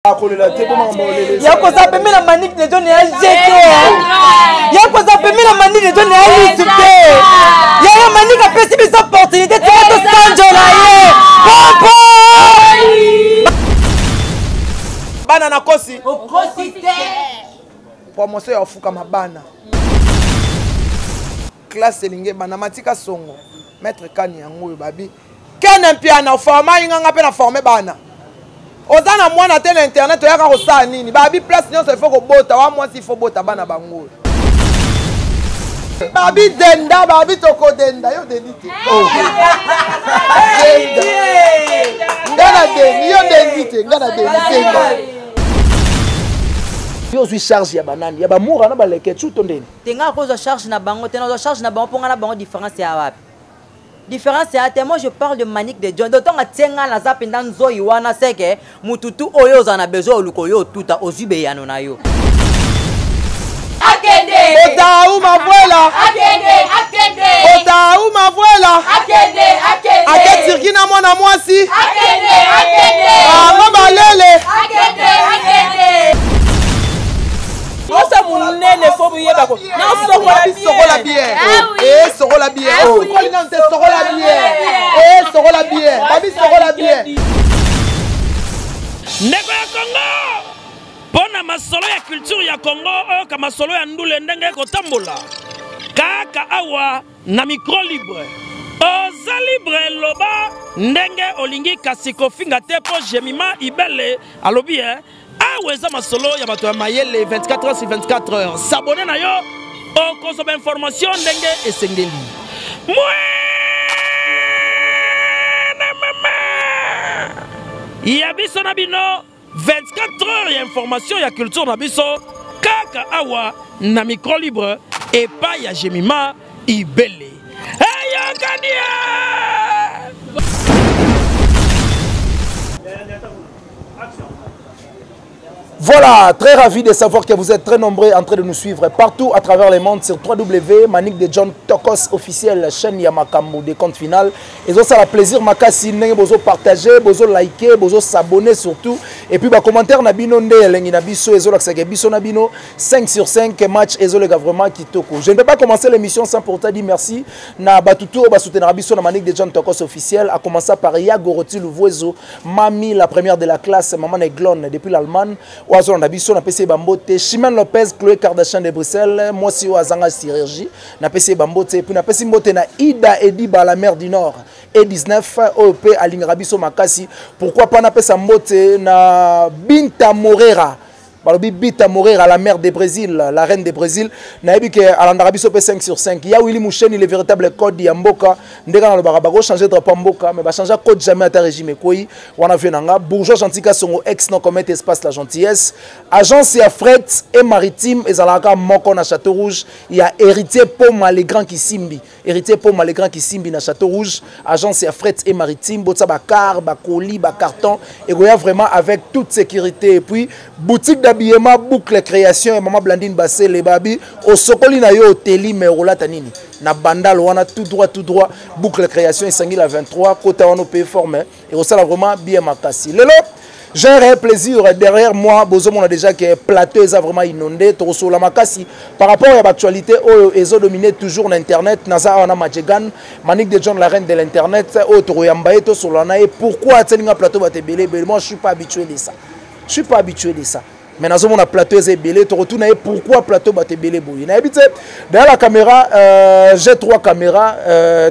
Akolela te mpo makambo olelesa. Ya koza pembe na Manick de John ya jete. Ya koza pembe na Manick de John ya lisu te. Ya ya Manick apesi biso opportunité tika tosanjola ye. Popo! Bana na kosi. Okosi te. Promotion ya ofukama bana. Classe elingi ebanda matika songo. Maître Kani yango oyo babi. Ken Mpiana oforma ye nga nga mpe na forme bana. Oza na mwana te na internet oyaka kosala nini? Babi place nyonso il faut kobota wa mwasi il faut bota bana bango. Babi denda babi tokodenda yo dendi te. Oh. Denda. Nga na dendi yo dendi te nga na dendi denda. Yo ozwi charge ya banani ya bamura na baleketsu to ndeni? Te nga akozwa charge na bango te, nazwa charge na bango mpo nga na bango différence ya wapi? Différence ya te, moi je parle de Manick de John. Donc ntango atie nga naza mpenza nzoi wana seke mutu tu oyo ozala na besoin oluka oyo otuta ozwi beyano na yo. Akende. Otau mavuela. Akende, akende. Otau mavuela. Akende, akende. Ake Turquie na mwana mwasi. Akende, akende. Bango balele. Akende, akende. Mwasi munene fo boyeba ko. Na sokola bien. Sokola bien. Ah oui. Eh sokola bien. Ah oui. Sokoli nanu te sokola bien. Eh sokola bien. Babi sokola bien. Ndeko ya Congo, mpo na masolo ya culture ya Congo, oyoka masolo ya ndule ndenge ekotambola kaka awa na micro libre. Oza libre, loba ndenge olingi, kasi kofinga te, mpo Jemima Ibele alobi eh, awa eza masolo ya bato ya mayele 24 heures sur 24 heures. S'abonner na yo okozwa ba information ndenge esengeli. Mwene mama ya biso na bino 24 heures ya information ya culture na biso kaka awa na micro libre epai ya Jemima Ibele. Eyokani! Voilà, très ravi de savoir que vous êtes très nombreux en train de nous suivre partout à travers le monde sur 3W Manick de John Tokos officiel, chaîne Yamakambo des comptes final. Et ça, ça plaisir makasi ndenge bozo partager, bozo liker, bozo s'abonner surtout. Et puis ba commentaire na bino nde elengi na biso ezo lakisa ke biso na bino 5 sur 5 match ezo lega vraiment kitoko. Je ne peux pas commencer l'émission sans pour autant dire merci na batutu oyo ba soutenir biso na Manick de John Tokos officiel, à commencer par Yagoroti Luvuezo, Mami la première de la classe, maman Eglon depuis l'Allemagne, oyo na biso na pesi bambote, Chimène Lopez, Chloé Kardashian de Bruxelles, mwasi oyo azanga chirurgie, na pesi bambote, et puis na pesi mbote na Ida Ediba la mère du Nord, E19 oyo pe alingaka biso makasi, pourquoi pas na pesa mbote na Binta Morera. Balobi Bita Morera, la mère de Brésil, la reine de Brésil. Nayebi ke alandaka biso pe 5 sur 5. Ya Willy Moucheni, le véritable code ya mboka. Ndeka na lobaka bako changer drapeau mboka, mais ba changer code jamais ata régime ekoi. Wana vie nanga bourgeois gentil ka songo ex non commettre espace la gentillesse. Agence ya fret et maritime ezalaka moko na Château Rouge, ya héritier Poma le grand Kisimbi. Héritier Poma le grand Kisimbi na Château Rouge, agence ya fret et maritime, botsa ba car, ba colis, ba carton et goya vraiment avec toute sécurité. Et puis boutique d'habillement boucle création et maman Blandine Bassé les babi au sokoli na yo teli mais rolata nini na bandal wana tout droit tout droit boucle création et sangi la 23 kota wana pe forme et osala vraiment bien makasi. Lelo j'ai un réel plaisir derrière moi, bozo mona déjà que plateau est vraiment inondé, trop la makasi par rapport à l'actualité oyo ezo dominé toujours l'internet, naza wana Majegan, Manick de John la reine de l'internet, oyo toko yamba ye, to solana ye, pourquoi atselinga plateau ba tebele, mais moi je suis pas habitué de ça. Je suis pas habitué de ça. Mais nazo mona plateau eza ebele, toko tuna ye pourquoi plateau ba tebele boye. Na habité derrière la caméra, j'ai 3 caméras,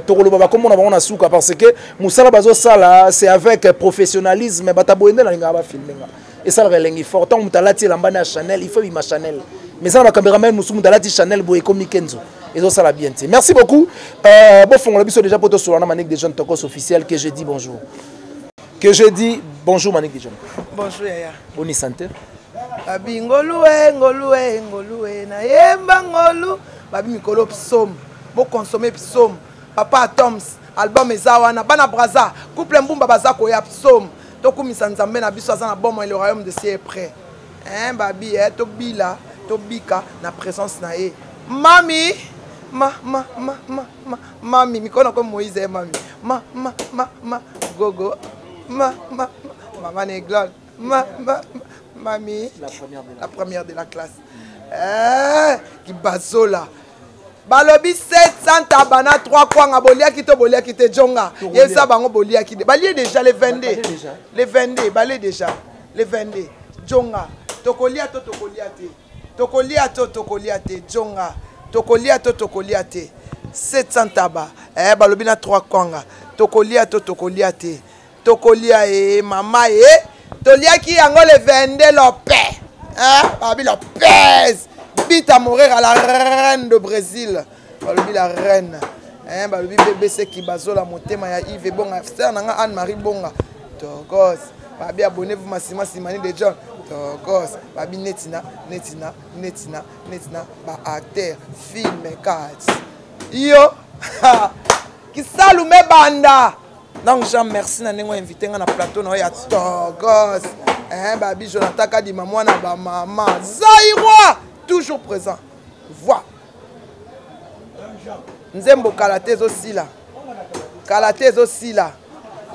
toko loba ba komona bango na suka parce que musala bazo sala c'est avec professionnalisme, bata boye nde na linga ba filmer nga. Et ça elengi fort, tant mutu alati elamba na Chanel, il faut bima Chanel. Mais ça ba caméraman musu mutu alati Chanel boye komi Kenzo. Et ça la bien. Merci beaucoup. Bon fongola biso déjà poto solana Manick de John Tokos officiel que je dis bonjour. Que je dis bonjour Manick de John. Bonjour Yaya. Bonne santé. Babi ngolue ngolue ngolue na yemba ngolu babi mikolo psaume. Bo consommer psaume. Papa Atoms album eza wana bana Brazza couple Mbumba baza koya psaume. Tokumisa Nzambe na biso aza na bon le royaume de ciel est prêt. Hein babi eh tobila tobika na présence na ye. Mami ma ma ma ma ma mami mikona ko Moïse eh mami ma ma ma ma gogo ma ma ma mama ne glone ma ma ma. Mami, la première de la classe. Eh, Kibazola. Balobi 700 tabana 3 kwanga boliaki to boliaki te jonga. Yesa bango boliaki. Balie déjà les 22. Les 22, balie déjà. Les 22. Jonga. Tokolia to tokolia te. Tokolia to tokolia te. Jonga. Tokolia to tokolia te. 700 taba. Eh, balobi na 3 kwanga. Tokolia to tokolia te. Tokolia e mama e. Toliaki yango le 22 lope. Hein? Babi Lopez. Bita Morera la reine de Brésil. Balobi la reine. Hein, balobi BBC Kibazola motema ya Yves Bonga. Sœur nanga Anne-Marie Bonga. Tokos. Babi abonnez-vous massivement Simani de John. Tokos. Babi Netina, Netina, Netina, Netina ba acteur film 4. Yo. Kisalu me banda. Donc Jean merci na ndenge invité nga na plateau na ya Togos. Hein babi Jonathan Kadima mwana ba mama Zaïrois toujours présent. Voix. Nzembo kala te ezosila. Kala te ezosila.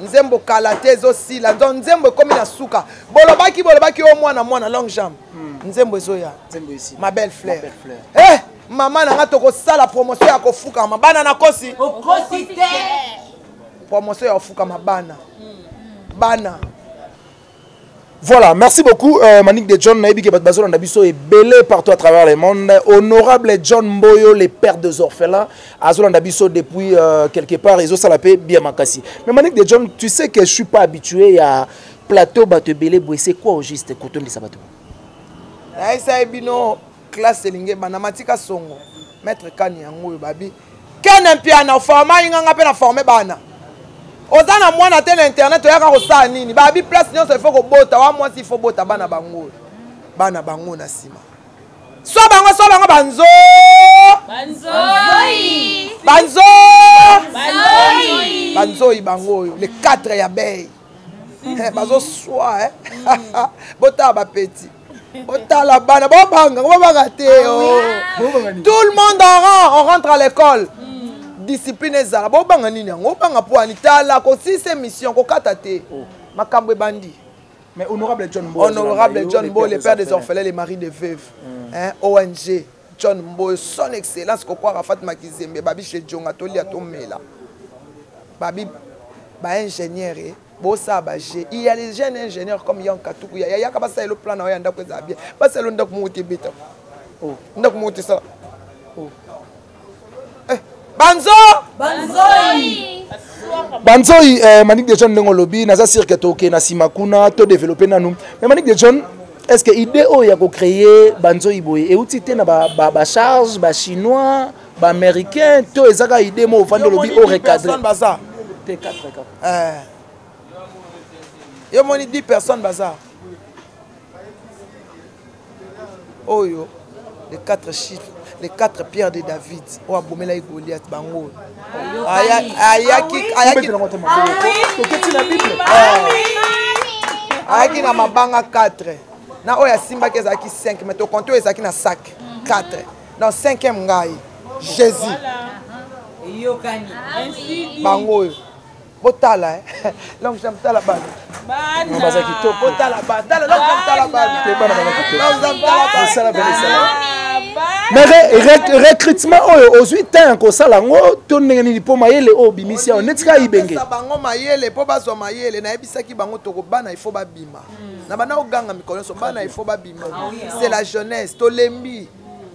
Nzembo kala te ezosila. Donc nzembo ekomi na suka. Bolobaki bolobaki o mwana mwana longue jambe. Nzembo ezoya. Nzembo esila. Ma belle fleur. Ma belle fleur. Eh mama na nga tokosala promotion ya kofukama bana na kosi. Okosi te. Promotion ya kofukama bana. Bana. Voilà, merci beaucoup Manick de John Nayebi ke bazo landa biso ebele partout à travers le monde. Honorable John Mboyo, le père des orphelins, azolanda biso depuis quelque part ezo sala pe bien makasi. Mais Manick de John, tu sais que je suis pas habitué à plateau bato ebele boye, c'est quoi au juste kotondisa bato? Naisa bino classe elinge bana matika songo. Maître Kani yango babi. Ken Mpiana forma inganga pe na former bana. Oza na mwana te na internet oyaka kosala nini? Babi place nyonso il faut kobota, wa mwasi il faut bota bana bango. Bana bango na nsima. So bango, so bango banzo. Banzoi. Banzo. Banzoi. Banzoi bango oyo, les 4 ya bei. Eh, bazo swa, eh. Botala ba petit. Botala bana, bobanga, bobanga te, oh. Tout le monde en rang, on rentre à l'école. Discipline ezala, bobanga nini yango? Bobanga po ani tala ko si c'est mission ko kata te. Makambo ebandi. Mais honorable John Mboyo, Honorable John le Mboyo, père le père des des orphelins, les maris des veuves. Hein, ONG John Mboyo, son excellence ko kwa Rafat Makizembe, babi chez Jonga Tolia Tomela. Babi ba ingénieur eh. Bosa ba G. Il y a les jeunes ingénieurs comme Yann Katuku. Il y a ka ba le plan na ya ndako eza bien. Ba sa le ndako mo te beta. Oh. Ndako mo te ça. Oh. Eh, Banzo! Banzoi! Banzoi, Manick de John ndenge olobi, naza sûr que toke na sima kuna, to développer nanu. Mais Manick de John, est-ce que idée oyo ya ko créer Banzoi boye euti te na ba charge, ba chinois, ba américain, to ezaka idée mo ofandi olobi Yo o moni dix recadrer. personnes baza. Te quatre, quatre. Yo moni 10 personnes baza. Oyo, les 4 chiffres, les 4 pierres de David. Oyo abomela ye Goliath bango. Aya, ayaki, ayaki. Ayaki na mabanga 4. Na oyo asimbaki ezalaki 5, mais to compte oyo ezalaki na sac 4. Dans 5e ngai, Jésus. Yokani. Bango oyo. Botala, eh. Donc j'aime tala bana. Bana. Baza kitoko. Botala bana. Tala, donc j'aime tala bana. Te bana baza kitoko. Donc j'aime tala bana. Bosala bana, esala. Bana. Mais recrutement oyo ozwi temps ya kosala yango to ndenge nini mpo mayele oyo obimisi awa neti kaka ibenge. Napesa bango mayele mpo bazwa mayele, nayebisaki bango toko bana il faut babima. Na banda koganga mikolo nyonso, bana il faut babima. C'est la jeunesse, tolembi.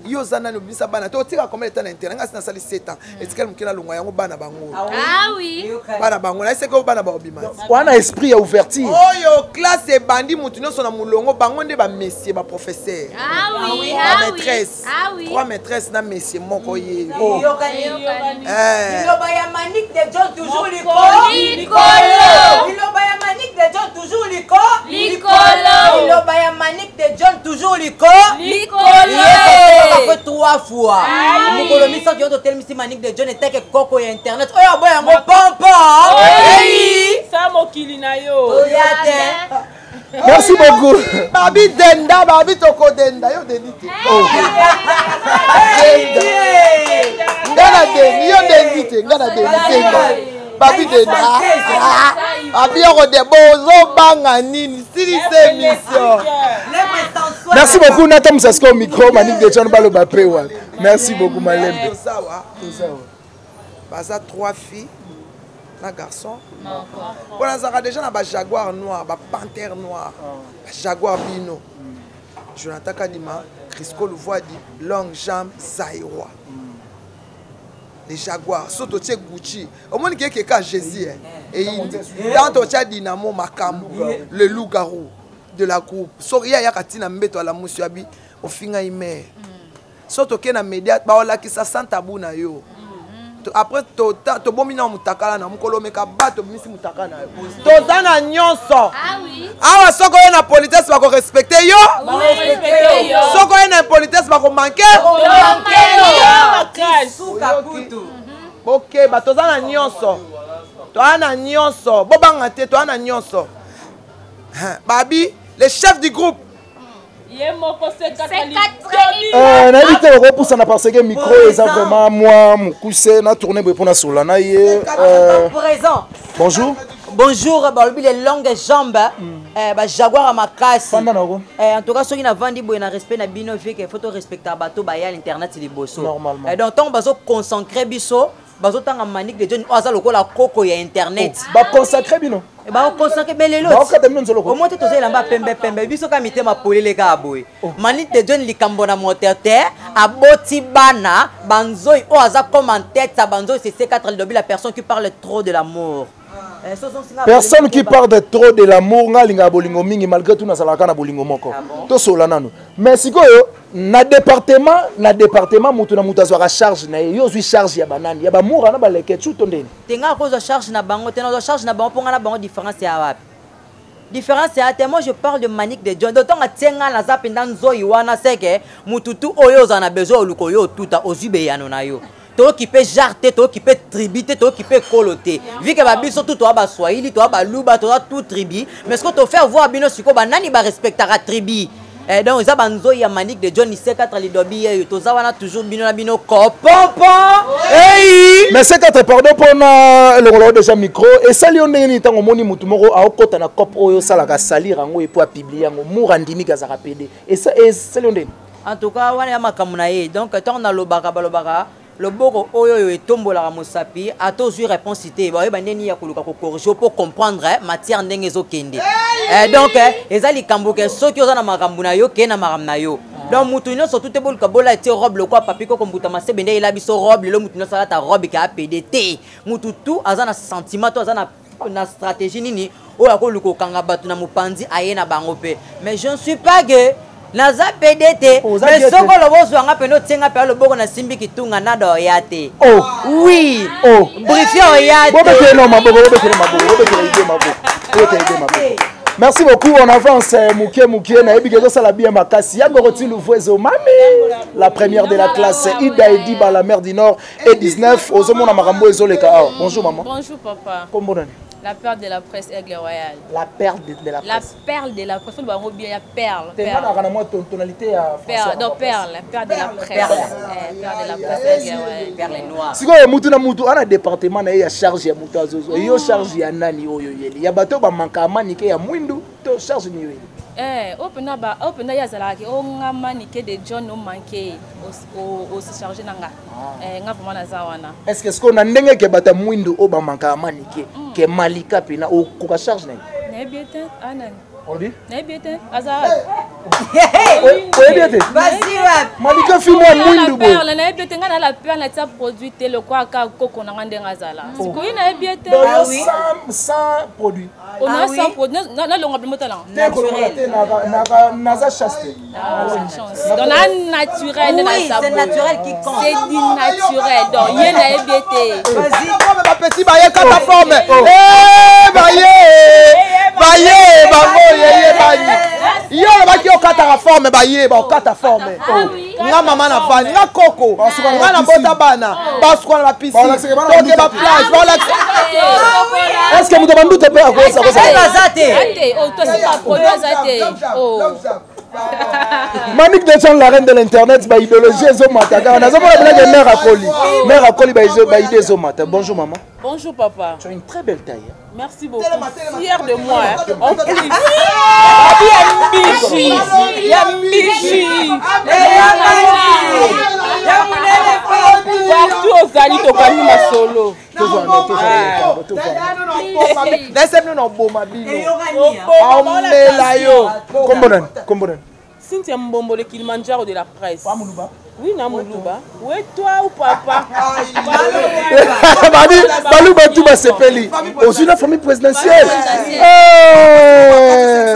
Yo oza nani obimisa bana te, otika combien de temps na internet? Nga si nasali 7 ans. Etikali moke nalongwa yango bana bango. Ah oui. Bana bango, nayebisaki oyo bana baobima. Wana esprit ya ouverture. Oyo classe ebandi mutu nyonso na molongo, bango nde ba messieurs, ba professeurs. Ah oui, Ba ah oui. maîtresse. Ah oui. 3 maîtresses na messieurs moko ye. Oh. Yokani. Eh. Liloba ya Manick de John toujours likolo. Likolo. Liloba ya Manick de John toujours likolo. Likolo. Liloba ya Manick de John toujours likolo. Likolo. Yeko 3 fois. Mokolo misato yo totelemisi Manick de John etake koko ya internet. Oyo aboya yango pompon. Oyi. Sa mokili na yo. Oya te. Merci beaucoup. Babi denda, babi toko denda, yo dendi te. Oh. Denda. Nga na dendi, yo dendi te, nga na dendi denda. Babi denda. Babi yoko de bozo banga nini, silise émission. Merci beaucoup Nathan Moussasco au micro, Manick de John Baloba Pewa. Merci beaucoup Malembe. Tozawa. Baza trois filles na garçon. Mpo nazalaka déjà na bajaguar noir, bapanthère noir, bajaguar bino. Jonathan Kadima, Crisco Luvuadi, Longue Jambe, Zaïrois. Les Jaguars, so totie Gucci. Omoni ke keka Jésus eh. Eyindi. Tant totia Dynamo Makambo, le loup-garou de la groupe. So ye ayaka tina mbeto alamusi abi ofinga ye mère. So toke na media baolakisa sans tabou na yo. Après tobomi na mutakala na mokolo omeka ba tobimisi mutakala na yo. Toza na nyonso. Awa soki oye na politesse bakorespecte yo, soki oye na impolitesse bakomanke. Bokeba, toza na nyonso, toza na nyonso, bobanga te, toza na nyonso. Babi, le chef du groupe ye moko nayebi te okopusana parce que micro eza vraiment mwa mokuse na tourne boye mpona solola na ye. Présent. Bonjour. Bonjour, balobi les longues jambes, bajaguar ya makasi. Fanda nango. En tout cas soki navandi boye na respect na bino, vu que faut torespecta bato baya l'internet liboso. Normalement. Donc ntango bazoconcentrer biso, bazotanga Manick de John oyo aza lokola koko ya internet. Baconsacre bino. Bakonsacre belelo. Baokata bino nzoloko. Omoi te, toza elamba pembe pembe, biso kaka mitema polele kaka boye. Manick de John, likambo na moteur te, aboti bana banzoi oyo aza comme en tête ya banzoi, c'est C4 lilobi, la personne qui parle trop de l'amour. Personne qui parle de trop de l'amour. Nga alingaka bolingo mingi, malgré tout nazalaka na bolingo moko. Tosola nanu, mais sikoyo na département motu na moto azwaka charge na ye. Yo ozwi charge ya banani? Ya bamoura na baleke tu to ndeni? Te, nga akozwa charge na bango te, nazwa charge na bango mpo nga na bango différence ya wapi? Différence ya te. Moi je parle de Manick de John. Donc ntango atie nga naza mpenza nzoi wana, seke mutu tu oyo ozala na besoin oluka oyo otuta ozwi beyano na yo. Toyoki mpe genre te, toyoki mpe tribu te, toyoki mpe ekolo te, vu que babiso tu toya baswahili, toya baluba, toza tout tribu. Mais ce que tofaire voir bino sikoyo, banani barespectaka tribu? Donc eza banzoi ya Manick de John C4 lidobi yeyo, toza wana toujours bino na bino kopompo ei. Mais C4, pardon mpona elongolako déjà micro, esali yo ndenge nini ntango omoni motu moko aokɔta na cope oyo osalaka salir yango epo apublier yango, mour andimiki azalaka pd? Esali yo ndenge? En tout cas wana ya makambo na ye. Donc ntango nalobaka, balobaka loboko oyo oyo etombolaka mosapi, ata ozwi réponse te, bayeba ndeni ya koluka kocorriger mpo comprendre matière ndenge ezokende. Donc eza likambo ke soki oza na makambo na yo, kee na makambo na yo. Donc mutu nyonso tu te boluka bola etie robe lokwa papi koko mbuta masebe nde eyela biso robe. Lelo mutu nyonso alata robe ke apede te. Mutu tu aza na sentiment to aza na stratégie nini oyo akoluka okanga bato na mopanzi aye na bango mpe. Mais je ne suis pas que naza pede te. Oza mais gay te. Soki oloba ozwanga pene, otienga mpe loboko, nasimbi kitunga nada oya te. Oh. Oui. Oh. Briefie oya te. Bobetele no maboko, bobetele maboko, bobetele ide maboko, bobetele ide maboko. Merci beaucoup, on avance mukie mukie, nayebi ke ezosala bien makasi. Yango roti Luvwezo, mami, la première de la classe, Ida Ediba, la mère du Nord, et 19, ozomona makambo ezoleka awa. Bonjour maman. Bonjour papa. Kombo nani? La perle de la presse, Aigle Royal. La perle de la La presse. perle de la presse, faut le bien, il y a perle. Te nga Perle. naka na mwa tonalité ya français. Perle, donc perle, perle de la presse. Perle. Eh, perle de la presse, Aigle Royal. Perle noire. Sikoyo mutu na mutu ana département na ye ya charge ya mutu azozwa. Yo charge ya nani oyo yeli? Ya bato bamanka manike ya mwindu to charge ni yo yeli? Eh, oyo ba oyo mpenza ye azalaka o nga Manike de John o manqué osi charge na nga. Eh, nga vraiment naza wana. Est ce que sikoyo na ndenge ke bato ya mwindu oyo bamankaka manike ke malika mpena okoka charge na ye? Nayebi ye te, anani? Olobi? Nayebi ye te, aza Oyebi ete Basi wapi? Malika fi mwa mwindu boye. Perle, nayebi ete ngai na la perle natia produit te lokwa aka koko na ngai ndenge azala sikoyo, nayebi ete. Donc yo oui. sans produit. Ona Ah oui. sans produit, nalonga bilimo tala. Te kolongola te, naza chaste. Chance, donc na naturel nde. Oui, Naza c'est boye. naturel qui compte. C'est du naturel, donc ye nayebi ete. Vas-y. Forme bapeti baye kata forme. Eh, baye baye bango yeye bani yo olobaki okataka forme, baye baokata forme. Nga mama na vani, nga koko, nga na bota bana basuka na bapiscine, Baolakisaka bana toke banduta. baplage baolakisa. Est ce que moto banduta mpe akosa kosa? Baza te. Te, oh, tosi baproduit aza te. Oh. Manick de John, la reine de l'internet, baidéologie ezomata kaka. Nazomona bilaki mare akoli, mare akoli, baidée ezomata. Bonjour maman. Bonjour papa. Tu as une très belle taille, hein? Merci beaucoup. Fier de moi. Hein. En plus. Ya mbiji. Ya mbiji. Partout ozali tokangi masolo. Nayesa bino na oboma bino. Omela yo. Kombo nani? Kombo nani? Cynthia Mbombo, le Kilimanjaro de la presse. Oui, na Moulouba. Oui, toi ou papa. Babi, baluba tout basepeli. Ozwi na famille présidentielle.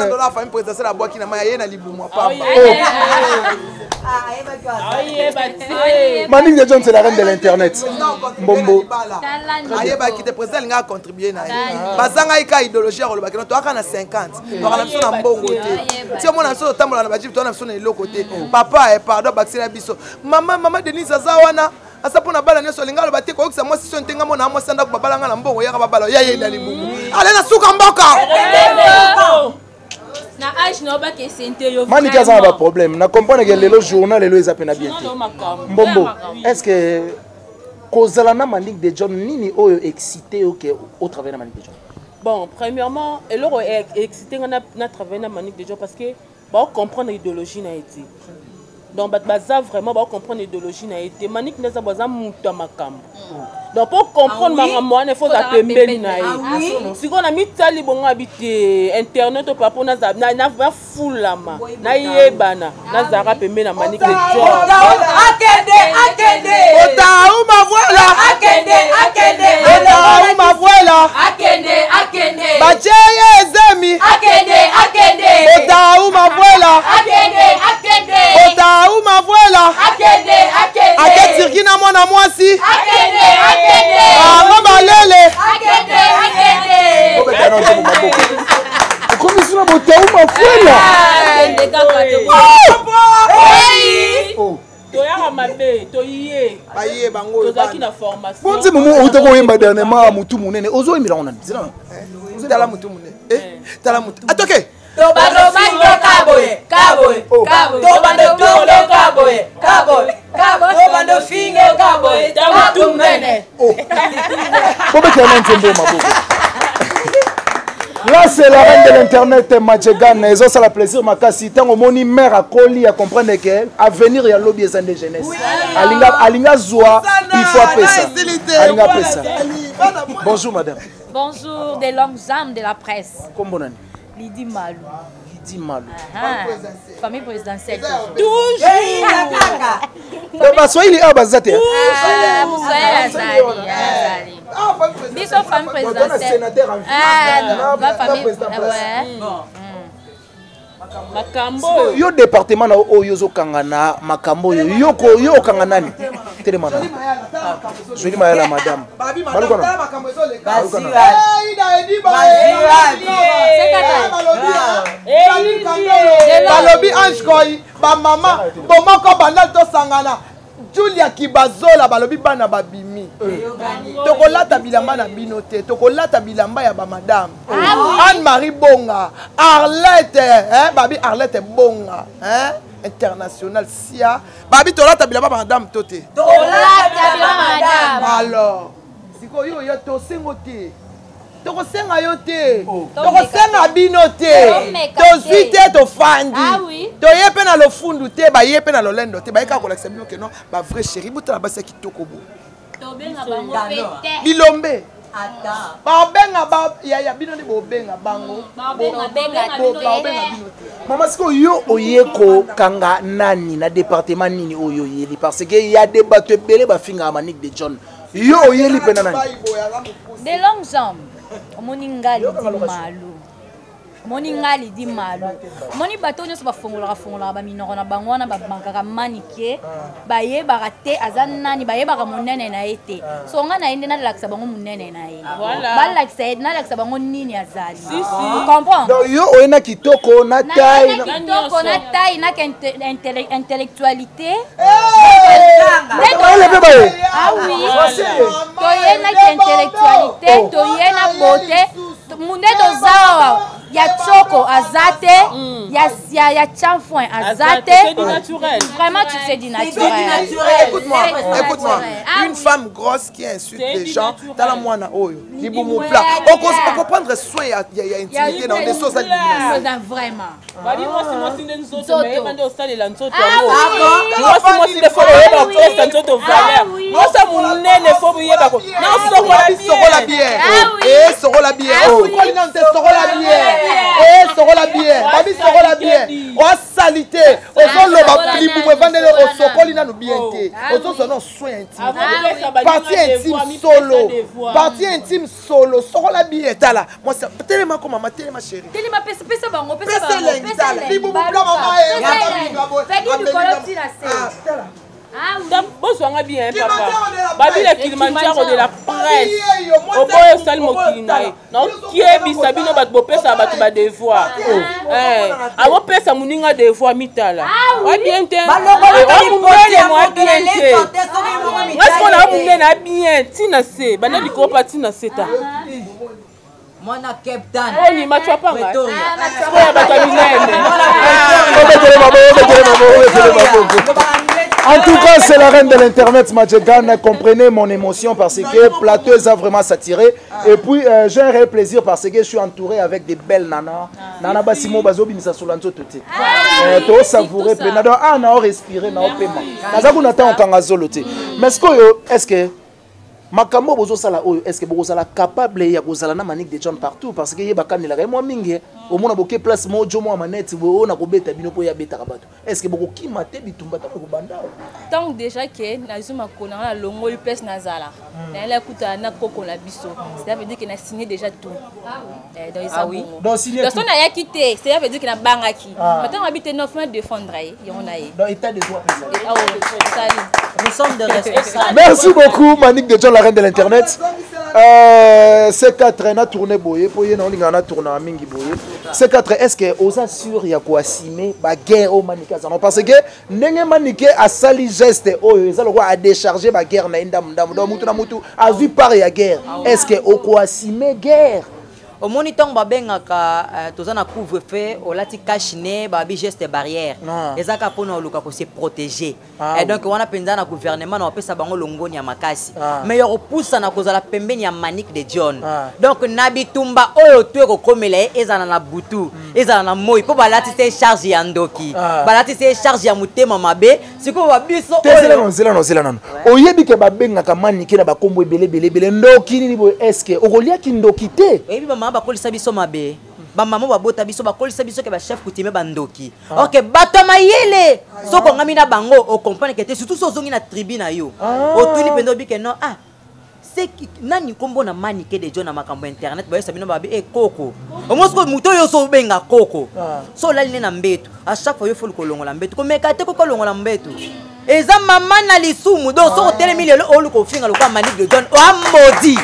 Dollars famille présidentielle abwaki na mai aye na libumu apamba. Manick de John, c'est la reine de l'internet. Mbombo. Ayebaki te président alinga acontribue na ye. Bazangaki ka idéologie ya kolobaki no toyaka na 50 toyaka na biso na mbongo te. Ti omona biso totambola na bajipe toyaka na biso na eloko te. Papa eh, pardon abakisela biso. Mama mama Denise aza wana aza mpo na bana nyonso alinga aloba te koyokisa mwasi so ntenga mona mwasi ya ndako babala nga na mbongo yaka babala ya ye na libumu ale na suka mboka. Na age na obakese nte yo. Manike aza na baproblème. Na comprendre ke lelo journal lelo eza pena bien te. Mbombo, est ce que kozala na Manick de John nini oyo excité yo ke au travailler na Manick de John? Bon, premièrement, eloko excité nga na travailler na Manick de John parce que ba comprendre idéologie na ye te. Donc bato baza vraiment ba comprendre idéologie na ye te. Manick nde aza baza mutu ya makambo. Donc pour comprendre makambo wana il faut za pembeni na ye. Sikoyo na mitali bongo abi te internet oyo papa naza nafulama nayebana nazalaka pembeni na Manick de John. Akende akende. Otauma voilà. Akende akende. Otauma voilà. Akende akende. Batie ye ezemi. Akende akende. Otauma voilà. Akende akende. Otauma voilà. Akende akende. Ake Turki na mwana mwasi. Akende akende. Bango balele. Akende akende. Obeta na nzembo maboko. Okomi suna botauma fwela. Akende kaka te. Oh. Toyaka mabe, toye. Baye bango oyo Tozalaki bana. na formation. Bon nzembo mo outa koyemba dernièrement mutu munene ozoyembela ngo nani? Zela. Tala mutu munene. Eh, tala mutu. Atoke. Tobando kaboye, kaboye, kaboye. Tobando tolo kaboye, kaboye, kaboye. Tobando fingo kaboye, mutu munene. Oh. Bobetela na nzembo maboko. Là, c'est la reine de l'internet, Majegan. Ils ont ça la plaisir, Makasi. Tant au moni mère à colis à comprendre que avenir ya lobby est de jeunesse. Alinga, alinga zoa, il faut appeler ça. Alinga appeler ça. Bonjour, madame. Bonjour, des longues âmes de la presse. Kombo nani? Lydie Malou. Lydie Malou. Ah, famille présidentielle. Toujours. Donc, Baswahili, ah, bazate. Ah, Muswahili azali, azali. Biso famille présidentielle. Sénateur en vie. Ah, non, Na- ba na famille. président place. Ouais. Makambo oyo. Yo département na oyo ozokanga na makambo oyo yo ko yo okanga nani? Telema na. Jolie Mayala madame. Babi madame, Balukana. tala makambo ezoleka. Basiwa. Eh, Ida Ediba, eh, eh, balobi, ah, balobi Ange Koy, bamama bomoko banda tosangana Julia Kibazola balobi bana babimi. Tokolata bilamba na bino te, tokolata bilamba ya ba madame. Anne-Marie Bonga, Arlette, hein, babi Arlette Bonga, hein, international sia. Babi tolata bilamba ba madame to te. Tolata bilamba madame. Alors, sikoyo yo tosengo te. Tokosenga yo te. Tokosenga bino te. Tomeka Tozwi te. te tofandi. Ah oui. Toye pe na lofundu te, baye pe na lolendo te, baye kaka kolakisa bino ke non, ba vrai chéri, botala basi ya kitoko bo. Tobenga bango pe te. Bilombe. Ata. Babenga ba ya ya bino nde bobenga bango. Babenga benga Bo bino babenga te. bino te. Mama sikoyo yo oye kokanga nani na département nini oyo oyeli parce que ya des bato ebele bafingaka Manick de John. Yo oyeli mpe na nani? Des longues jambes. Omoni nga Lydie Malou. Omoni nga Lydie Malou. Omoni bato nyonso bafongolaka fongolaka ba minoko na bango wana babankaka manike, bayebaka te aza nani, bayebaka monene na ye te. So nga na ye nde nalakisa bango monene na ye. Voilà. Balakisa ye, nalakisa bango nini azali. Si, si. Comprends? Donc yo oye na kitoko na Na taille. na kitoko na taille na intellectualité. Bayele mpe baye. Ah oui. Toye na intellectualité, toye na beauté. Munde toza awa. Ya Choco aza te, ya Chamfoin aza te. C'est du naturel. Vraiment, tu sais du naturel. Écoute-moi, écoute-moi. Une femme grosse qui insulte les gens, tala mwana oyo, libumu plat. Oko prendre soin ya intimité na nde sosa libumu. Vraiment. Bali mwasi mwasi nde nzoto, mais yeba nde osalela nzoto yango. Mwasi mwasi nde faut oyeba kopesa nzoto valeur. Mwasi ya monene faut oyeba ko. Na sokola bien. Sokola bien. Eh, sokola bien. Sokoli nanu te, sokola bien. Eh, sokola bien. Babi sokola bien. Oasali te. Ozoloba libumu evandeli osokoli nanu bien te. Ozozwa non soin intime. Partie intime solo. Partie intime solo. Sokola bien tala. Mwasi telema ko mama, telema chérie. Telema, pesa pesa bango, pesa Pesa bango. elengi tala. Libumu pla mama e. Fedi likolo tina se. Tala. Ah oui. Bozwanga bien papa. Kilimanjaro de la Babi le presse. Kilimanjaro de la presse. Yeyo, mwasi Oboyo osali oboyo mokili na ye. tala. Naokiebisa bino bato bopesa bato badevoir. Akopesa moninga devoir mitala. Wa bien te. Balongolaka Wa monene mwa lipoti ya bien moto te. na lefante, soki moko Nga sikoyo na mitali te. monene a bien ntina se banda likolo pa ntina se ta. Mwana Cape Town. Oni machwapanga. Pretoria. Sikoyo ya bato ya minene. Obetele maboko, obetele maboko, obetele maboko. En tout cas, c'est la reine de l'internet, Madjegan. Comprenez mon émotion parce que plateau a vraiment saturé. Et puis, j'ai un réel plaisir parce que je suis entouré avec des belles nanas. Nana Basimo Bazobi Misa Solanzo Tote. To savourer, pe na ah na respirer na pema. Naza kuna ta okanga zolo te. Mais ce que est-ce que makambo bozosala oyo, est ce que bokozala capable ya kozala na Manick de John partout? Parce que ye bakanelaka ye mwa mingi, omona boke place moko jo mwa manete boye oyo na kobeta bino mpo ye abetaka bato. Est ce que bokokima te bitumba ntango ekobanda awa? Ntango déjà ke nazwi makolo na nga, nalongoli place nazala, nayali akutana na koko na biso, cela veut dire que na signé déjà tout. Donc eza Ah oui. bongo. Donc, signé Donc tout. so nayaki te, cela veut dire que nabangaki. Ah. Matango abi te, non, fona défendre ye yango na ye. Donc état de droit mpenza. Ah ouais, esali. Nous sommes des responsables. Merci beaucoup Manick de John, la reine de l'internet. C4 na tourné boye po ye na olinga na tourné mingi boye. C4, est-ce que oza sûr ya ko assumer ba guerre o Manick azana? Parce que ndenge Manick asali geste oyo eza lokwa a décharger ba guerre na ndam ndam, donc mutu na mutu azui part ya guerre. Est-ce que oko assumer guerre? Omoni ntango babengaka toza na couvre-feu, olati cache-nez, babi geste barrière. Ah. Eza kaka mpona oluka kose protéger. Ah, Eh, donc wana mpenza na gouvernement na bapesa bango longoni ya makasi. Ah. Mais ya kopusana kozala pembeni ya Manick de John. Ah. Donc na bitumba oyo to ekokomela ye, ezala na butu, ezala na moi, mpo balatisi ye charge ya ndoki, Ah. balatisi ye charge ya motema mabe. Sikoyo babiso Te, zela oyo nano, zela nano, zela nano. Oyebi ke babengaka Manike na bakombo ebele ebele ebele, ndoki nini boye, est ce que okoliaki ndoki te? Oyebi bamama bakolisa biso mabe, bamama babota biso, bakolisa biso ke bachef coutumier bandoki. Ok, bato ya mayele soki ongami na bango okomprendre ke te, surtout so ozongi na tribu na yo, otuni mpenza, oyebi ke non, ah seki nani nkombo na Manike de John na makambo ya internet, bayesa bino babi e koko. Omoi sikoyo moto oyo so obenga koko, so olali ne na mbeto, à chaque fois yo foli kolongola mbeto, komeka te koko olongola mbeto eza mama na lisumu. Donc soki otelemi lelo oluka ofinga lokola Manick de John, oamodi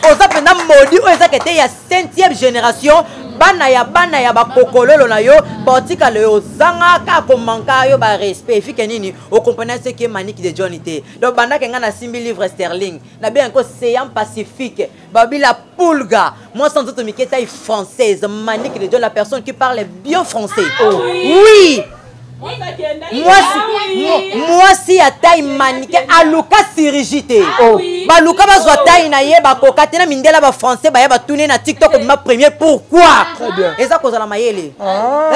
oza mpenza modi oyo eza kete ya 5e génération, bana ya bana ya bakokololo na yo baotikala yo ozanga kaka komanka yo barespect efike nini okomprena ce que Manick de John te. Donc bandaki ngai nasimbi livre sterling, nabenga ko Océan Pacifique, babi la pulga, mwasi nzoto mike, taille française, Manick de John, la personne qui parle bien français. Oui, mwasi mwasi ya taille manike aluka chirurgie te. Baluka bazwa taille na ye, bakoka te na mindela bafrançais baya batuni na TikTok, obima premier. Pourquoi? Bien. Eza kozala mayele.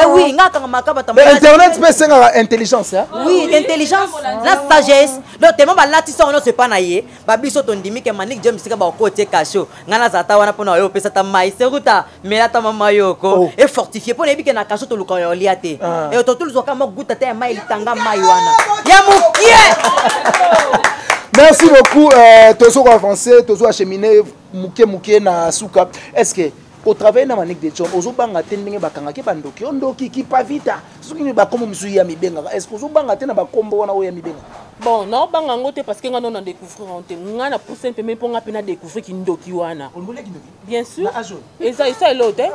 Eh oui, nga akanga bato. Mais internet mpe esengaka intelligence, hein? Oui, intelligence na sagesse. Donc tellement balatisa wana nyonso epa na ye, babiso tondimi ke Manik James sika bakotie kasho, ngai nazala ta wana mpona oyo opesa ta mai seruta mela ta mama yoko. Oh. Efortifie mpo nayebi ke na kasho toluka ya olia te. Ah. E totoluzwaka mwa guta te ya mai, litanga mai wana ya mokie. Merci beaucoup. Tozo avancer, tozo acheminer muke muke na suka. Est-ce que au travail na Manick de John, ozobanga te ndenge bakangaki bandoki, yo ndoki kipa vita, soki nini bakombo misusu ya mibengaka, est ce que ozobanga te na bakombo wana oyo ya mibengaka? Bon, naobanga yango te parce que nga no na découvrir yango te. Nga na pousse pembeni mpo nga mpe na découvrir kindoki wana. Bien sûr, eza esa elo te.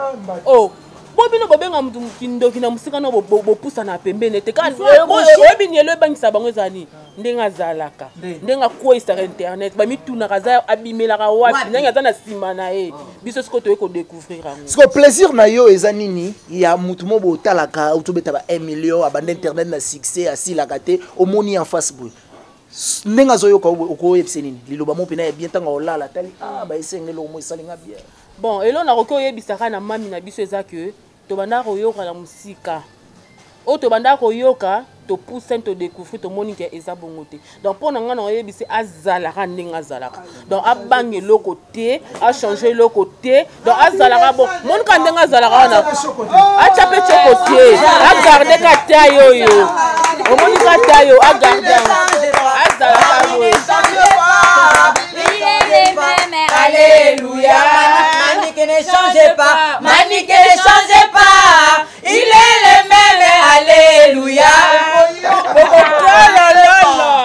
Oh, bo bino bobenga mutu kindoki na mosika no bopusana pembeni te. Oyebi ni elo ebangisa bango eza nini? Ndenge azalaka, ndenge akweyisaka internet, bamitunaka aza abimelaka wapi, ndenge aza na nsima na ye. Biso sikoyo toye kodécouvrir yango. Sikoyo plaisir na yo eza nini ya mutu mo botalaka otobeta ba 1 million abanda internet na succès asilaka te, omoni en face boye ndenge azoyoka okoyebisa nini liloba mo mpena ya bien ntango olala tali ah baesenge eloko mo esalinga bien. Bon, eloko nakoki oyebisaka na mami na biso eza ke tobandaka koyoka na mosika, oyo tobandaka koyoka topusani todécouvrir, tomoni ke eza bongo te. Donc mpo na ngai na oyebisi azalaka ndenge azalaka, donc abanga eloko te, achange eloko te, donc azalaka bon monika ndenge azalaka wana, atya mpe tioko te, agarde ka taille oyo omoni ka taille oyo agarde yango, azalaka boye. Alléluia. Manique ne change pas, Manique ne change pas, il est le même, alléluia.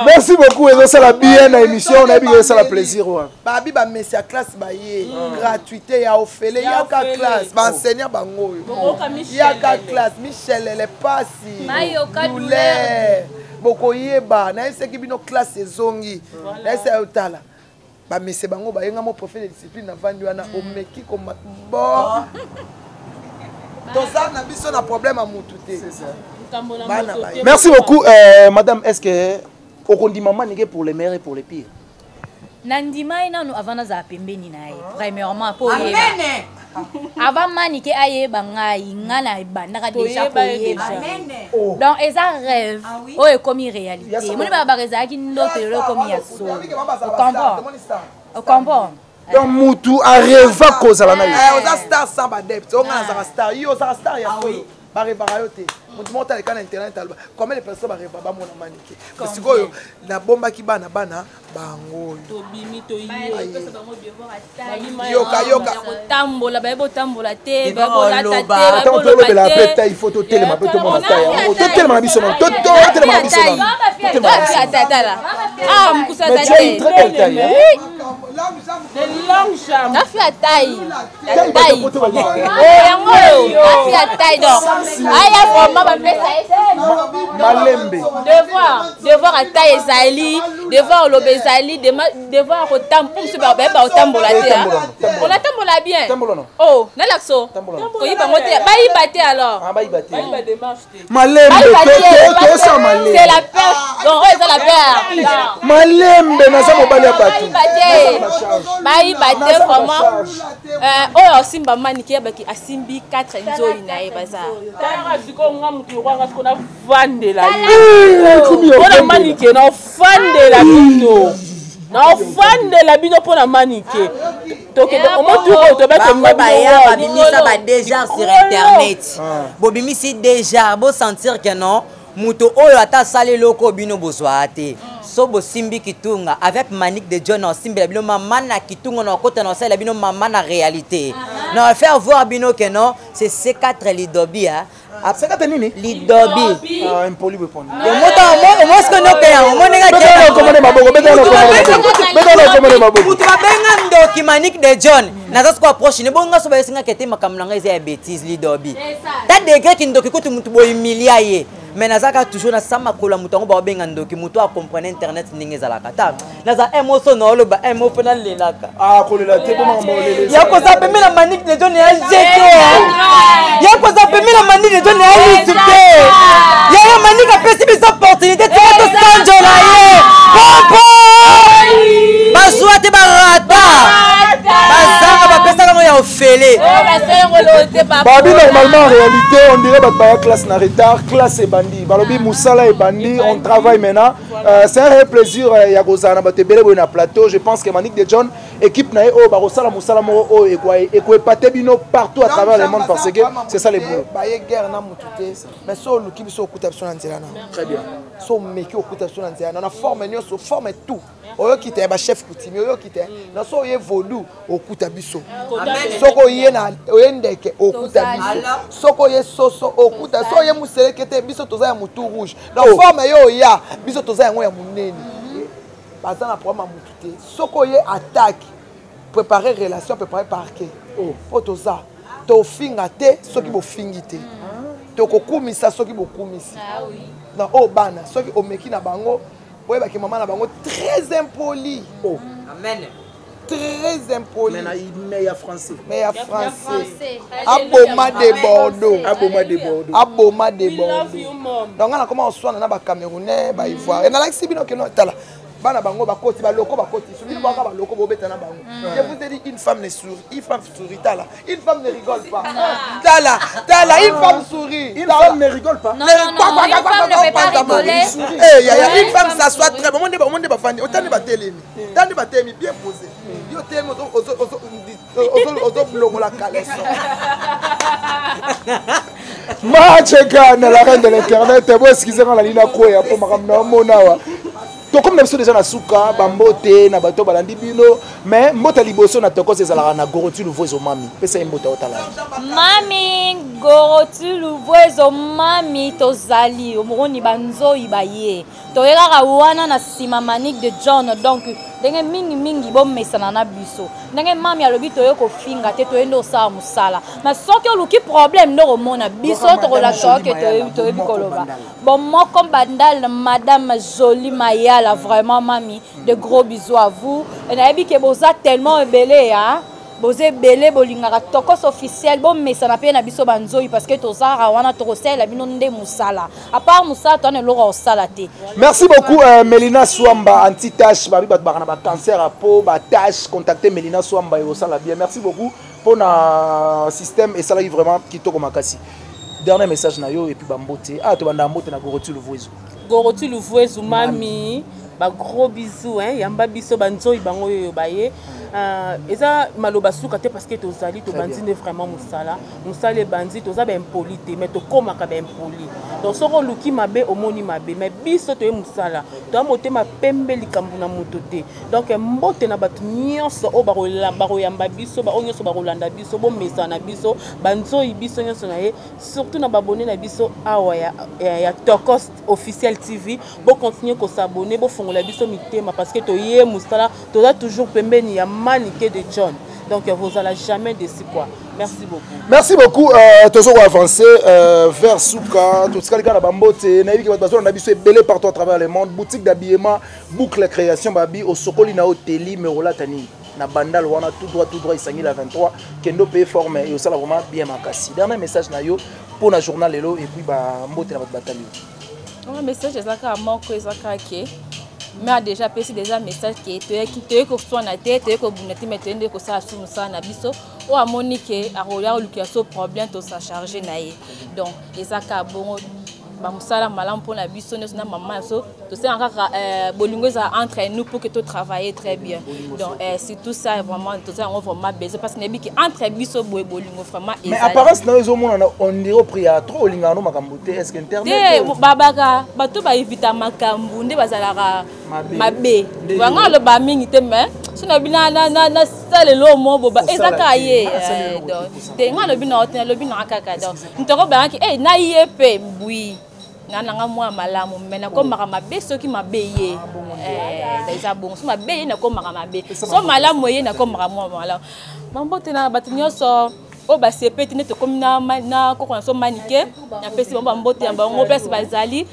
Merci beaucoup, et ça la bien na émission, on a bien ça la plaisir. Babi ba messia classe ba ye, gratuité ya ofele, ya ka classe, ba enseignant bango yo. Ya ka classe, Michel elle passe. Douleur. Bokoyeba, na yeseki bino classe ezongi. Na yesa otala. Bamese bango bayenga mo préfet de discipline na vandi wana omeki koma bo toza na biso na problème ya mutu te. Merci beaucoup madame, est-ce que okondima Manike pour les meilleurs et pour les pires? Nandima ye nanu avant nazala pembeni na ye, premièrement po oyeba. Avant Manike ayeba ngai, ngai na ebandaka déjà koyeba. Donc eza rêve oyo ekomi réalité. Moni balobaka ezalaki ndoto, lelo ekomi ya solo. Ocomprend? Ocomprend? Donc mutu arêva kozala na ye. Oza star sans badepte, onga nazaka star, yo ozaka star ya solo. Barevaka yo te. Moto moko taleka na internet aloba combien de personnes bareva bamona Manike. Sikoyo nabombaki bana bana bango. Tobimi toye. Yoka yoka. Kotambola baye botambola te, baye bolata te, baye bolobela pe ta, il faut totelema pe tomona ta yango. Totelema na biso nanu. Totelema na biso nanu. Totelema na biso. Tala. Ah, mkusa Mais tu as une très belle taille, hein? De longues jambes. Na fi ya taille. Taille, Taille. bato poto ba Oh, yango oyo. Na fi ya taille donc. Aya vraiment ba pesa ye. Malembe. Devoir, devoir à taille ezali, devoir oloba ezali, devoir kotambola, mpo mosusu ba bayeba kotambola te, hein. Tambola, On atambola bien. Tambola non. Oh, nalakso. Tambola non. Koyiba ngo te, bayiba te alors. Ah, bayiba te. Bayiba démarche te. Malembe, Bayiba te, to, to, parce to, que malembe. C'est la peur. Donc, oyo eza la peur. Malembe, naza mobali ya bato. Bayiba te. Bayiba te vraiment. Oyo asimba Manike yabaki asimbi 4 nzoi na ye baza. Tala sikoyo nga mutu lokola nga sikoyo navandela yo. Eh, komi ya Mpona ofandela. Manike naofandela bino. Naofandela bino mpona Manike. Tokende omotu oyo tobaki Bango baya mabino babimisa ba déjà sur internet. Bobimisi déjà, bo sentir que non, moto oyo ata asali eloko bino bozwa te. So bosimbi kitunga avec Manique de John osimbela bino mama na kitunga na okota na osalela bino mama na réalité. Na faire voir bino que non, c'est C4 Lidobi, hein. Ah, C4 nini? Lidobi. Ah, impoli répondre. Moto mo ce que no ke yango, mo ninga Beta ke na komone maboko, beta na komone maboko. Beta na komone maboko. Mutu babenga ndoki Manique de John. Naza siko approche ne bonga so ba singa kete makambo na ngai eza ya bêtise Lidobi. Ta degré ki ndoki kutu mutu boy humilia ye. Mais nazaka toujours na sama kola mutu yango ba benga ndoki, mutu a comprendre internet ndenge ezalaka. Ta naza un mot so na oloba un mot fona lelaka. Ah, kolela te po makambo olele. Ya koza pembe na Manique de John ya jete. Ya koza pembe na Manique de John ya lisu te. Ya ya Manique apesi biso opportunité te to sanjola ye. Pompo! Bazwa te barata. Bazanga bapesaka ngo ya ofele. Babi normalement en réalité on dirait bato baya classe na retard, classe ebandi. Balobi musala ebandi, on travaille maintenant. C'est un réel plaisir ya kozala na bato ebele boye na plateau. Je pense que Manique de John équipe na ye oyo bakosala mosala moko oyo ekoepate bino partout à travers le monde parce que c'est ça le boulot. Baye guerre na mutu te, mais so oluki biso okuta biso na nzela na. Très bien. So omeki okuta biso na nzela na, na forme nyonso, forme tout. Oyoki te ba chef coutumier, oyoki te. Na so oye vaudou okuta biso. Soko oye na oye ndeke okuta biso. Soko oye soso okuta. So oye museleke te biso toza ya mutu rouge. Donc forme yo oya biso toza yango ya munene. Baza na problème ya mutu te. Soko oye attaque, préparer relation, préparer parquet. Po toza tofinga te soki bofingi te. Tokokumisa soki bokumisi. Na oyo bana soki omeki na bango. Boyebaki mama na bango très impoli. Oh. Amen. Très impoli. Mais ya français. Mais ya français. Aboma de Bordeaux. Aboma de Bordeaux. Aboma de Bordeaux. Donc nga nakoma koswana na ba Camerounais, ba Ivoiriens. Nalakisi bino ke no tala. Bana bango bakoti baloko bakoti so bino baka baloko bobeta na bango. Je vous ai dit, une femme ne sourit, une femme sourit, tala, une femme ne rigole pas, tala, tala, une femme sourit. Une femme ne rigole pas. Non, non, non, une femme ne peut pas rigoler. Eh yaya, une femme s'assoit très bon monde, monde bafandi otani batelemi, tani batelemi bien posé, yo telemi ozo ozo ozo ozo caleçon. Machekana, la reine de l'internet, bo excusez nga nalina koya mpo makambo na omona awa. Tokomi na biso déjà na suka, bambote na bato balandi bino, mais mbote liboso na Tokos ezalaka na Goroti Luvuezo mami. Pesa ye mbote otala. Mami Goroti Luvuezo mami, tozali omoni banzoi baye. Toye kaka wana na nsima Manique de John, donc ndenge mingi mingi bomesana na biso. Ndenge mami alobi toye kofinga te, toye nde osala mosala. Mais soki oluki problème nde okomona biso, tokolakisa oke toyebi koloba. Bon, moko bandal, Madame Jolie Mayala, vraiment mami, de gros bisous à vous. Et nayebi ke boza tellement ebele, hein. Boza ebele, bolingaka Tokos officiel, bomesana pe na biso banzoi parce que tozara wana tokosalela bino nde mosala. À part mosala, toana eloko osala te. Merci beaucoup Melina Swamba, anti-tache, babi bato baka na ba cancer à peau, ba tache, contactez Melina Swamba et osala bien. Merci beaucoup pour na système et ça vraiment kitoko makasi. Dernier message na yo et puis bambote. Ah, to banda mbote na Goroti Luvuezu. Goroti Luvuezu mami, ba gros bisous hein, yamba biso banzoi bango yo baye. Eza maloba suka te parce que tozali to bandi ne vraiment musala. Musala e bandi toza ba impoli te mais to komaka ba impoli. Donc soko luki mabe omoni mabe mais biso to ye musala. To motema pembe likambo na moto te. Donc mbote na bato nyonso oyo bakoyamba biso, ba oyo nyonso bakolanda biso, bomesa na biso, banzoi biso nyonso na ye, surtout na babone na biso awa ya Tokos officiel TV, bo continuer ko s'abonner, bo fongola biso mitema parce que toye musala, toza toujours pembeni ya Manike de John. Donc vous allez jamais déçu quoi. Merci beaucoup. Merci beaucoup. Toujours avancer vers Souka, tout ce qu'il y a na bambote, na yebi ke bato bazolanda biso ebele partout à travers le monde, boutique d'habillement, boucle création babi au Sokoli na hôteli Merola Tani na bandal wana tout droit, tout droit isangi la 23 kendo paye forme et osala vraiment bien makasi. Dernier message na yo pour na journal lelo et puis ba mbote na bato batali. Un message ezaka moko ezaka ke mais a déjà pesi déjà message ke toyaki toyeki koswana te, toyeki kobunda te, mais toyei nde kosala su mosala na biso. Oyo amoni ke akoya koluka so problème tosa charger na ye. Donc ezaka bongo ba mosala malamu mpona biso nyonso na mama so tosengaka kaka bolingo ezala entre nous pour que to travailler très bien. Donc c'est tout ça vraiment toza yango vraiment besoin parce que nayebi ke entre biso boye bolingo vraiment Mais ezali. apparence na yo ezomonana on dirait au prix ya trop olingaka no makambo te, est-ce que internet Te, oyo- babaka bato baevita makambo nde bazalaka Mabe. mabe. Nde Bango yo. aloba mingi te, mais so na bino na salelo mo boba, Osala ezaka te. ye, Ah, salelo mo donc, te, kosala. te, nga alobi na yo te, nalobi na kaka, donc, moto akobangaki, eh, na ye pe, mbui. Na nanga mwa malamu, mais nakomaka mabe soki mabe ye. Ah, bongo nde. Eza bongo. So mabe ye, nakomaka mabe. Eza So mabe. malamu ye, nakomaka mwa malamu. Bambote na bato nyonso oyo basepe te nde tokomi na koko na so Manike, napesi bango bambote ya bango place bazali,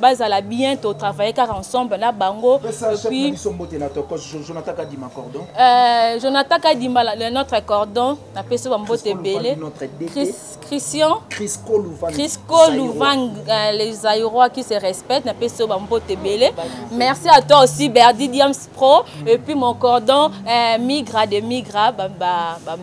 bazala bien, totravaille kaka ensemble na bango. Pesa Et chef puis, na biso mbote na Tokos, Jonathan Kadima cordon. Jonathan Kadima, notre cordon, napesi bango mbote Crisco ebele. Louvan, notre DT. Christian. Crisco Louvan. Crisco Zaïrois. Louvan, les Zaïrois qui se respectent, napesi bango mbote ebele. Merci à toi aussi Berdi Diams Pro et puis mon cordon Migra de Migra,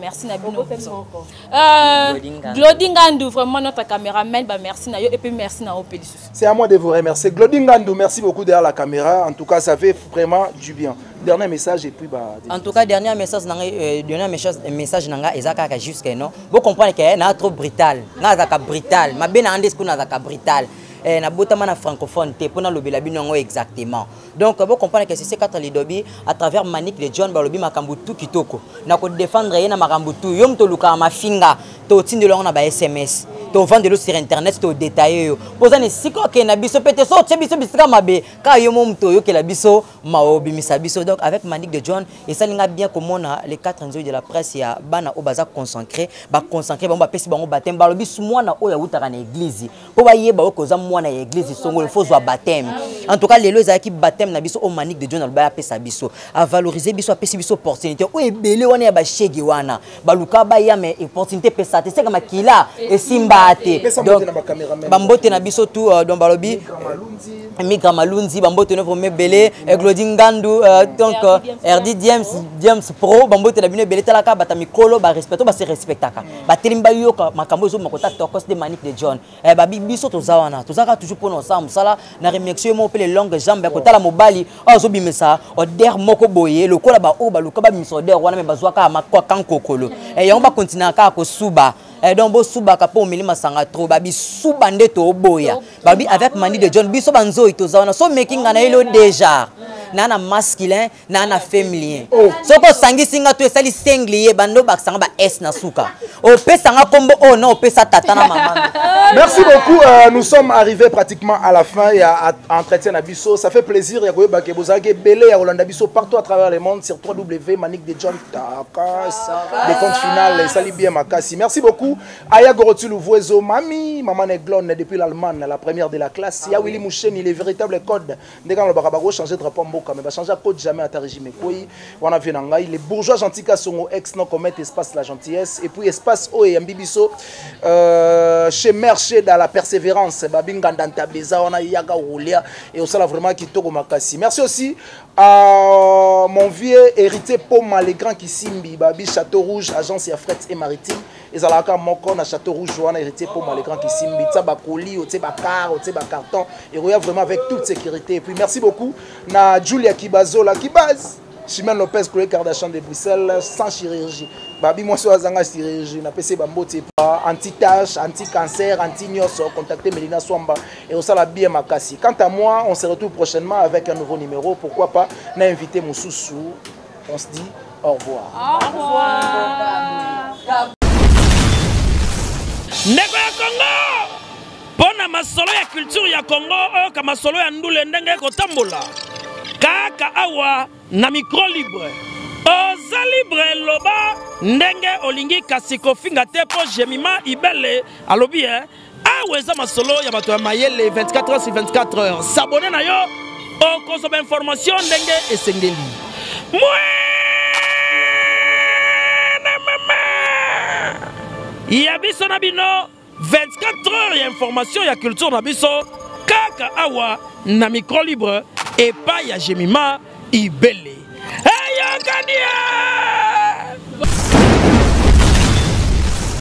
merci na bino. Glody Ngandu. Glody Ngandu, vraiment notre caméraman, merci na yo et puis merci na yo lisusu. C'est à moi de vous remercier. Glody Ngandu, merci beaucoup derrière la caméra. En tout cas, ça fait vraiment du bien. Dernier message et puis bah, En tout cas, dernier message nanga dernier message, message nanga ezaka ka jusque non. Vous comprenez que na trop brutal. Na zaka brutal. Ma bena andes kuna zaka brutal. Na botama na francophone te pona lobela bino yango exactement. Donc vous comprenez que c'est quatre lidobi à travers Manique de John balobi makambo tout kitoko. Na ko défendre ye na makambo tout. Yo mto luka mafinga to tindelo na ba SMS. Tovandelo sur internet todetaille yo mpo oza na esika okende na biso mpe te. So otie biso bisika mabe, kaka yo mo moto oyokela biso mawa, obimisa biso. Donc avec Manick de John, esali nga bien komona les quatre nzoi de la presse ya bana oyo baza concentré, baconcentré bango, bapesi bango baptême. Balobi mwana oyo awutaka na église, mpo bayeba oyo koza mwana ya église songolo, faut zwa baptême. En tout cas, lelo ezalaki baptême na biso oyo Manick de John aloba, apesa biso, avaloriser biso, apesi biso opportunité oyo ebele wana ya bashege wana baluka baya, mais opportunité epesa te, seka makila esimba te. Pesa Donc mbote na bacameraman. Bambote na biso tout, donc balobi Migra Malunzi, bambote no vraiment ebele, Glodi Ngandu, donc RD James, James Pro, bambote na bino ebele. Talaka bata mikolo barespecte, base respectaka, batelemi, bayoka makambo ezobima kota Tokos de Manique de John. Babi biso toza wana, tozaka toujours mpona osala mosala na remercie yo moko mpe le longue jambe ya kotala mobali oyo azobimisa odeur moko boye lokola baoyo baluka babimisa odeur wana, me bazwaka makwaka nkokolo. Yango bakontinaka kaka kosuba. Donc bosubaka mpo omeli masanga trop, babisuba nde toboya. Babi avec Mani de John, biso banzoi toza wana. So meki nga na yelo déjà na masculin na féminin. Soki osangisi nga to esali singulier, bando bakisanga ba s na suka, opesanga nkombo oyo na opesa tata na mama. Merci beaucoup. Nous sommes arrivés pratiquement à la fin. Il y a entretien na biso. Ça fait plaisir. Il y a Koyeba Bozalaki ebele ya kolanda biso partout à travers le monde sur 3W Manick de John Takas. Des comptes final. Esali bien makasi. Merci beaucoup. Aya Goroti Louvoiseau, Mami, Maman Eglon depuis l'Allemagne, la première de la classe. Il y a Willy Moucheni, les véritables codes. Dès quand le Barabago changer drapeau mboka, mais va changer code jamais à ta régime. Koi, on a vu nangai. Les bourgeois gentils sont ex non commettent espace la gentillesse. Et puis espace O et Mbibiso, chez Merché dans la persévérance. Babinga Ndantabeza, on a Yaga Roulia et on sala vraiment Kitoko Makasi. Merci aussi à mon vieux héritier Poma, les grands Kisimbi, Babi Château Rouge, agence ya fret et maritime. Ezalaka moko na Château Rouge wana, héritier Poma, les grands Kisimbi, tsa bakoli, otie bakar, otie bacarton et roya vraiment avec toute sécurité. Et puis merci beaucoup na Julia Kibazola Kibaz, Chimène Lopez, Chloé Kardashian de Bruxelles, sans chirurgie. Babi moi so azanga chirurgie, na PC bambote anti-tache, anti-cancer, anti-nyoso, contactez Mélina Swamba et on sala bien makasi. Quant à moi, on se retrouve prochainement avec un nouveau numéro, pourquoi pas na invité Moussousou. On se dit au revoir. Au revoir. Ndeko ya Congo, mpo na masolo ya culture ya Congo, oyoka masolo ya ndule ndenge ekotambola kaka awa na micro libre. Oza libre, loba ndenge olingi, kasi kofinga te, mpo Jemima Ibele alobi e awa eza masolo ya bato ya mayele 24 heures sur 24 heures. S'abonner na yo, okozwa bainformation ndenge esengeli. Mwana mama ya biso na bino, 24 heures ya information ya culture na biso kaka awa na micro libre epai ya Jemima Ibele. Eyokani!